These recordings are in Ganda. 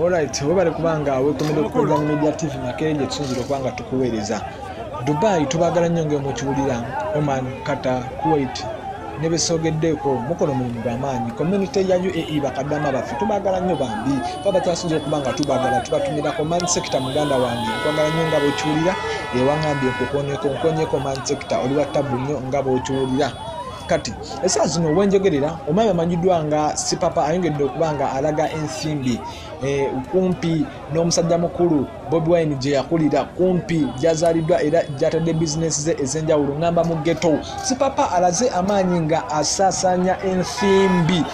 Alright, webale kubanga wekomedde ku Media TV Makerere gye tusinzira okuba nga tukuweereza. Dubai tubagala nnyo ng'emukiwulira, Oman, Qatar, Kuwait ne besoogeddeeko mukola omulimu gw'amaanyi. Community ya UAE bakadama baffe tubagala nnyo bambi, baba bakyasinze okuba nga tubagala, tubatumirako. Man sector muganda wange nkwagala nnyo nga bw'okiwulira, ewaŋambye nkukooneko nkoonyeko. Man sector oli wa ttabu nnyo nga bw'okiwulira. Kati essaawa zino wenjogerera, omwami amanyiddwa nga Sipapa ayongedde okuba nga alaga ensimbi kumpi n'omusajja mukulu Bobi Wine gye yakulira, kumpi gy'azaaliddwa era gy'atadde bizinesi ze ez'enjawulo, ngamba mu ghetto. Sipapa alaze amaanyi nga asaasaanya ensimbi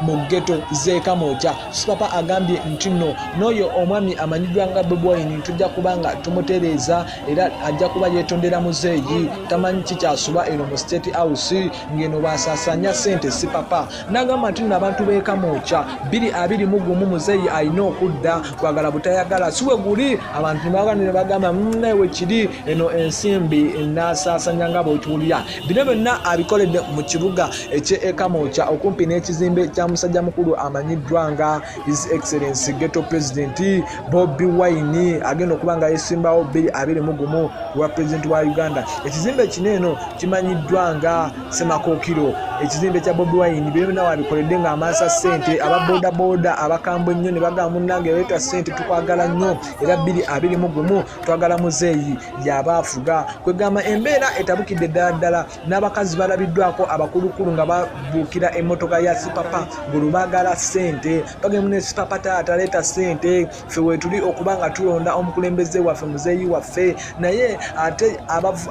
mu ghetto z'e Kamwokya. Sipapa agambye nti nno n'oyo omwami amanyiddwa nga Bobi Wine tujja kuba nga tumutereeza era ajja kuba yeetondera muzeeyi, tamanyi kikyasuba eno mu State House ng'eno bw'asaasaanya ssente. Sipapa n'agamba nti nno abantu b'e Kamwokya 2021 muzeeyi alina okudda, kwagala butayagala si we guli. Abantu ne bagamba naye we kiri eno ensimbi n'asaasaanya nga bw'okiwulira. Bino byonna abikoledde mu kibuga eky'e Kamwokya okumpi n'ekizimbe kya musajja mukulu amanyiddwa nga His Excellency Ghetto President Bobi Wine, agenda okuba nga yesimbawo 2021 wa President wa Uganda. Ekizimbe kino eno kimanyiddwa nga Ssemakokiro, ekizimbe kya Bobi Wine. Bino byonna wabikoledde ng'amansa ssente. Aba bodaboda abakambwe ennyo ne bagamba munnange leeta ssente, tukwagala nnyo, era 2021 twagala muzeeyi y'aba afuga. Kwegamba embeera etabukidde ddala ddala, n'abakazi balabiddwako abakulukulu nga babuukira emmotoka ya Sipapa ng'olwo baagala ssente, bagenda ne Sipapa taata leeta ssente, ffe weetuli okuba nga tulonda omukulembeze waffe muzeeyi waffe. Naye ate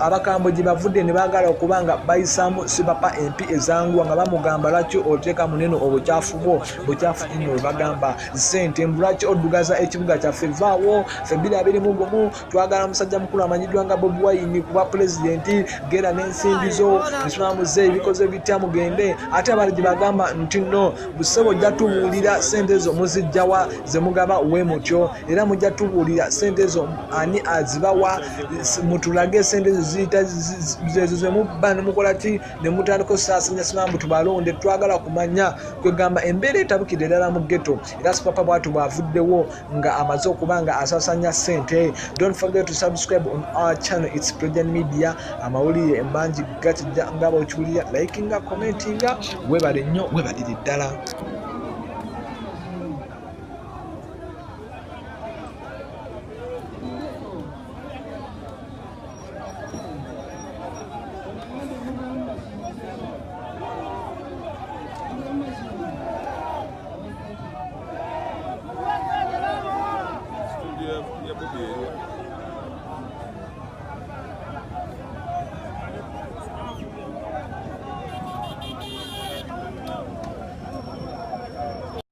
abakambwe gye bavudde ne baagala okuba nga bayisaamu Sipapa empi ezanguwa nga bamugamba lwaki oteeka munene obukyafu bwo, bukyafu nnyo bwe bagamba ssente, mbu lwaki oddugaza ekibuga kyaffe, vaawo ffe 2021 twagala musajja mukulu amanyiddwa nga Bobi Wine kuba pulezidenti, genda n'ensimbi zo nsula muzeeyi bikoze bitya mugende. Ate abalala gye bagamba nti nno busebo ojja tubuulira ssente ezo muzijjawa ze mugaba we mutyo, era mujja tubuulira ssente ezo ani azibawa, mutulage ssente ezo ziyita ezo ze mubba ne mukola ki ne mutandika osaasanya simambu tubalonde, twagala kumanya. Kwegamba embeera etabukidde ddala mu ghetto, era Sipapa bw'atyo bw'avuddewo nga amaze okuba nga asasanya ssente. Don't forget to subscribe on our channel, it's President Media. Amawulire mangi gakijja nga bw'okiwulira, likinga, commentinga, weebale nnyo, weebalire ddala. Studio ya Bobi.